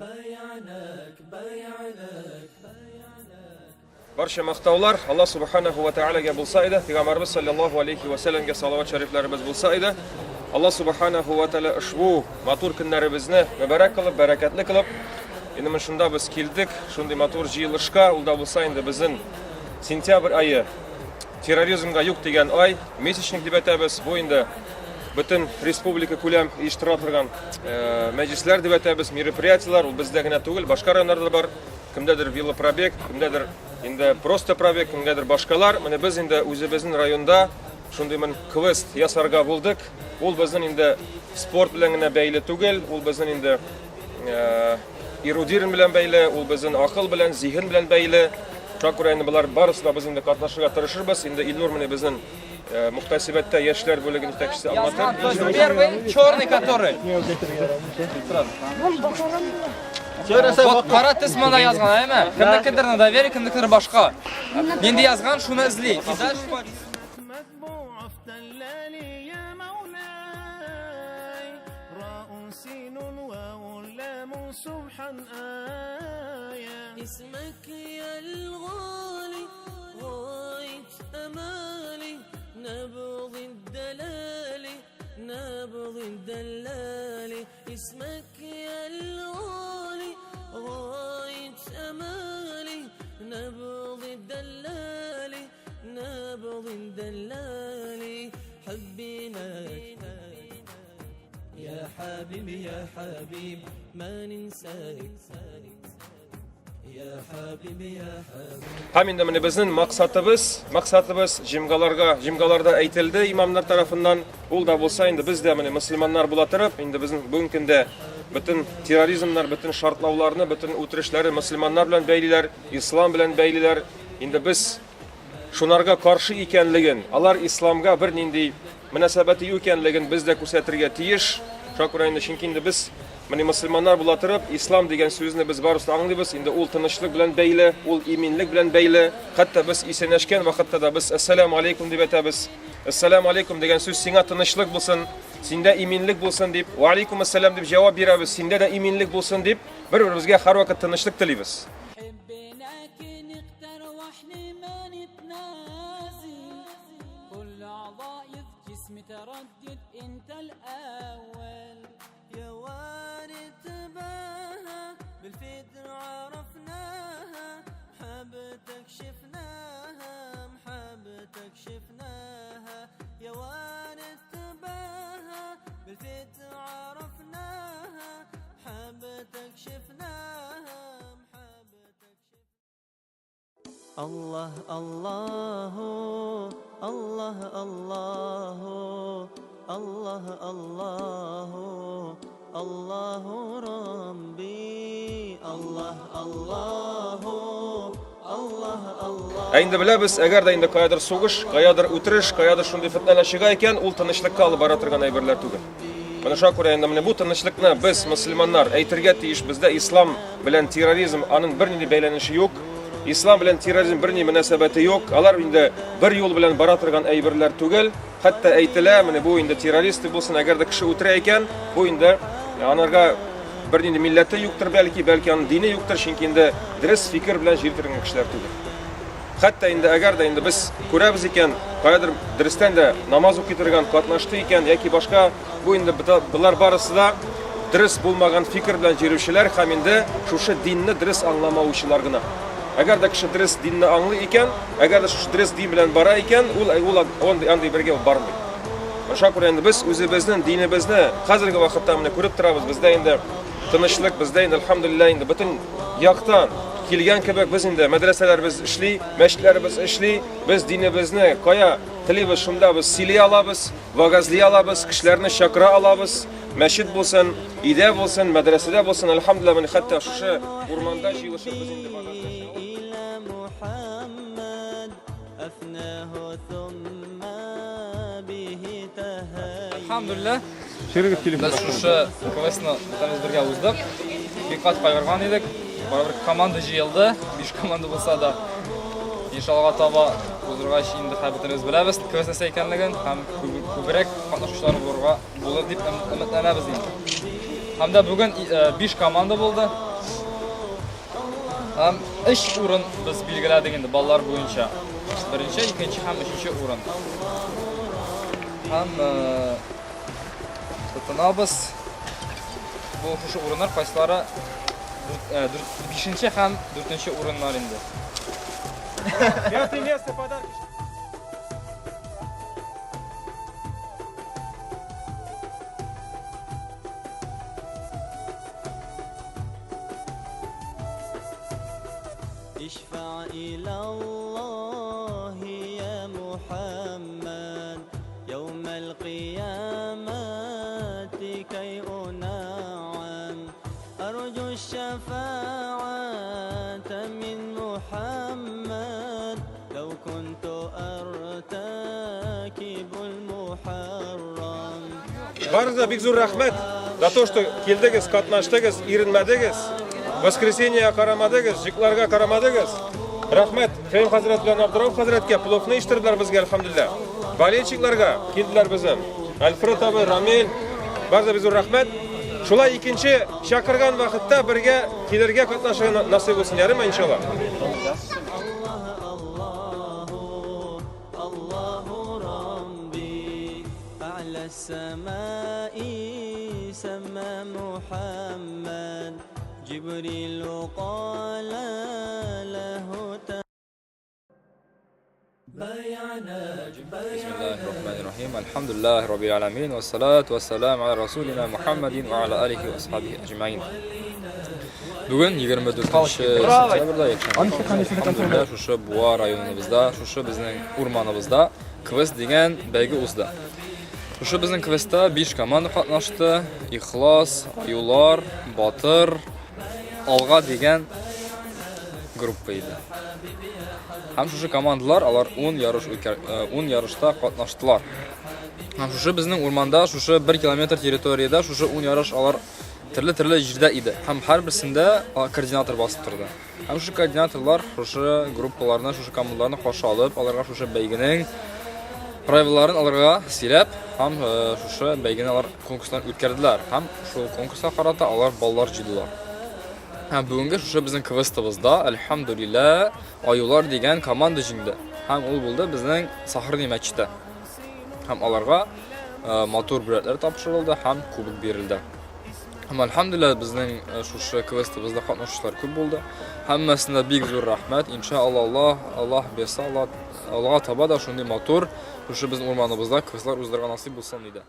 بايعناك بايعناك بايعناك. Барча мактаулар Аллаһ субханаху ва таалагә булса иде, пәйгамбәрбез саллаллаһу алейхи ва сәлләмгә салават шәрифләребез булса иде. Аллаһ субханаху ва тааля ошбу матур көннәребезне мөбарәк кылып, бәрәкәтле кылып, инде менә шунда без килдек, шундый матур җыелышка, ул да булса инде безнең сентябрь ае терроризмга юк дигән ай, месячник дип әйтәбез. Бу инде бөтен республика күләм оештыра торган э, мәҗлесләр дип әйтәбез, мероприятиеләр, ул бездә генә түгел, башка районнарда да бар. Кемдәдер велопробег, кемдәдер инде просто пробег, кемгәдер башкалар. Менә без инде үзебезнең районда шундый мен квест ясарга булдык. Ул безнең инде спорт белән генә бәйле түгел, ул безнең инде э, эрудирн белән бәйле, ул безнең акыл белән, зиһен белән бәйле. Шуңа күрә инде болар барысы да без инде катнашырга тырышырбыз. Инде Илнур менә безнең э, мөхтәсибәттә яшьләр бүлеген җитәкчесе аңлатыр. Первый, черный который. Вот кара төс монда язган, әйме? Кемнекедер на доверие, кемнекедер башка. Нинди язган, шуны эзли. И дальше متبوع افتلالي يا مولاي راء سين واو لام سبحان آية اسمك يا الغالي غاية أمالي نبض الدلال نبض الدلال اسمك يا الغالي غاية أمالي نبض الدلال نبض الدلال حبيناك يا حبيبي يا حبيب ما ننساك يا حبيبي يا حبيب. Һәм инде менә безнең максатыбыз, максатыбыз җимгаларга, җимгаларда әйтелде имамнар тарафыннан. Ул да булса инде без дә менә мөселманнар була торып, инде безнең бүгенге көндә бөтен терроризмнар, бөтен шартлауларны, бөтен үтерешләрне мөселманнар белән бәйлиләр, ислам белән бәйлиләр. Инде без шунарга каршы икәнлеген, алар исламга бернинди мөнәсәбәте юк икәнлеген без дә күрсәтергә тиеш. Шуңа күрә инде, чөнки инде без менә мөселманнар була торып, ислам дигән сүзне без барысы да аңлыйбыз. Инде ул тынычлык белән бәйле, ул иминлек белән бәйле. Хәтта без исәнләшкән вакытта да без әссәламу алейкум дип әйтәбез. Әссәламу алейкум дигән сүз сиңа тынычлык булсын, синдә иминлек булсын дип, ва алейкум әссәлам дип җавап бирәбез, синдә дә иминлек булсын дип, бер-беребезгә һәрвакыт тынычлык телибез. يا وارث باها بالفدر عرفناها محبتك شفناها محبتك شفناها يا وارث باها بالفدر عرفناها محبتك شفناها محبتك شفناها الله الله الله الله الله الله الله ربي الله الله الله الله. Ә инде беләбез, әгәр дә инде каядыр сугыш, каядыр үтереш, каядыр шундый фетнәләр чыга икән, ул тынычлыкка алып бара торган әйберләр түгел. Менә шуңа күрә инде менә бу тынычлыкны без, мөселманнар, әйтергә тиеш, бездә ислам белән терроризм аның бернинди бәйләнеше юк. Ислам белән терроризм берни мөнәсәбәте юк. Алар инде бер юл белән бара торган әйберләр түгел. Хәтта әйтелә, менә бу инде террорист дип булсын, әгәр дә кеше үтерә икән, бу инде анарга бернинди милләте юктыр бәлки, бәлки аның дине юктыр, чөнки инде дөрес фикер белән җир торган кешеләр түгел. Хәтта инде әгәр дә инде без күрәбез икән, каядыр дөрестән дә намаз укый торган катнашты икән яки башка, бу инде болар барысы да дөрес булмаган фикер белән йөрүчеләр һәм инде шушы динне дөрес аңламаучылар гына. Әгәр дә кеше дөрес динне аңлый икән, әгәр дә шушы дөрес дин белән бара икән, ул ул андый андый бергә ул бармый. Шуңа күрә инде без үзебезнең динебезне хәзерге вакытта менә күреп торабыз, бездә инде тынычлык, бездә инде әлхәмдүлилләһ инде бөтен яктан килгән кебек без инде мәдрәсәләребез эшли, мәчетләребез эшли, без динебезне кая телибез, шунда без сөйли алабыз, вагазли алабыз, кешеләрне чакыра алабыз. Мәчет булсын, өйдә булсын, мәдрәсәдә булсын, әлхәмдүлилләһ, менә хәтта шушы урманда җыелышып без инде вагазлаша алабыз. إلى محمد أفناه ثم به تهيأ. Әлхәмдүлилләһ. Чирегез телефон. Без шушы квестны бөтенебез бергә уздык. Бик кат кайгырган идек. Барыбер команда җыелды, биш команда булса да. Иншаллаһ таба уздыргач инде хәзер бөтенебез беләбез квест нәрсә икәнлеген һәм күбрәк катнашучылар булырга булыр дип өметләнәбез инде. Һәм дә бүген 5 команда булды. Һәм өч урын без билгеләдек инде баллар буенча. Беренче, икенче һәм өченче урын. Һәм э, тотынабыз. Бу шушы урыннар кайсылары э, бишенче һәм дүртенче урыннар инде. Пятое место подарки. اشفع إلى الله يا محمد يوم القيامة كي أنعم أرجو الشفاعة من محمد لو كنت أرتكب المحرم Барыгызга бик зур рәхмәт за то, что килдегез, катнаштыгыз, иренмәдегез, воскресеньега карамадыгыз, җыкларга карамадыгыз. Рәхмәт Фәһим хәзрәт белән Абдурауф хәзрәткә пловны иштерделәр безгә, әлхәмдүлилләһ. Болельщикларга килделәр безнең. Альфред абый, Рамил, барыгызга бик зур рәхмәт. Шулай икенче чакырган вакытта бергә килергә катнашырга насыйп булсын, ярыймы, иншалла. الله ربي أعلى السماء سمى محمد جبريل قال له بسم الله الرحمن الرحيم الحمد لله رب العالمين والصلاة والسلام على رسولنا محمد وعلى آله وأصحابه أجمعين Бүген 24 сентябрьдә якшәмбе Әлхәмдүлилләһ, шушы Буа районыбызда, шушы безнең урманыбызда квест дигән бәйге узды. Шушы безнең квестта 5 команда катнашты. Ихлас, Аюлар, Батыр, Алга дигән группа иде. Һәм шушы командалар алар 10 ярыш үткәр, 10 ярышта катнаштылар. Һәм шушы безнең урманда, шушы 1 километр территориядә шушы 10 ярыш алар төрле-төрле җирдә иде. Һәм һәрберсендә координатор басып торды. Һәм шушы координаторлар шушы группаларны, шушы командаларны каршы алып, аларга шушы бәйгенең правилаларын аларга сөйләп, һәм шушы бәйгене алар конкурслар үткәрделәр. Һәм шул конкурска карата алар баллар җыйдылар. Һәм бүгенге шушы безнең квестыбызда, әлхәмдүлилләһ, Аюлар дигән команда җиңде. Һәм ул булды безнең Сахарный мәчете. Һәм аларга э, матур бүләкләр тапшырылды һәм кубок бирелде. Һәм әлхәмдүлилләһ безнең э, шушы квестыбызда катнашучылар күп булды. Һәммәсенә бик зур рәхмәт. Иншалла Аллаһ, Аллаһ бирсә, Аллаһ Аллаһ таба да шундый матур шушы безнең урманыбызда квестлар уздырырга насыйп булсын иде.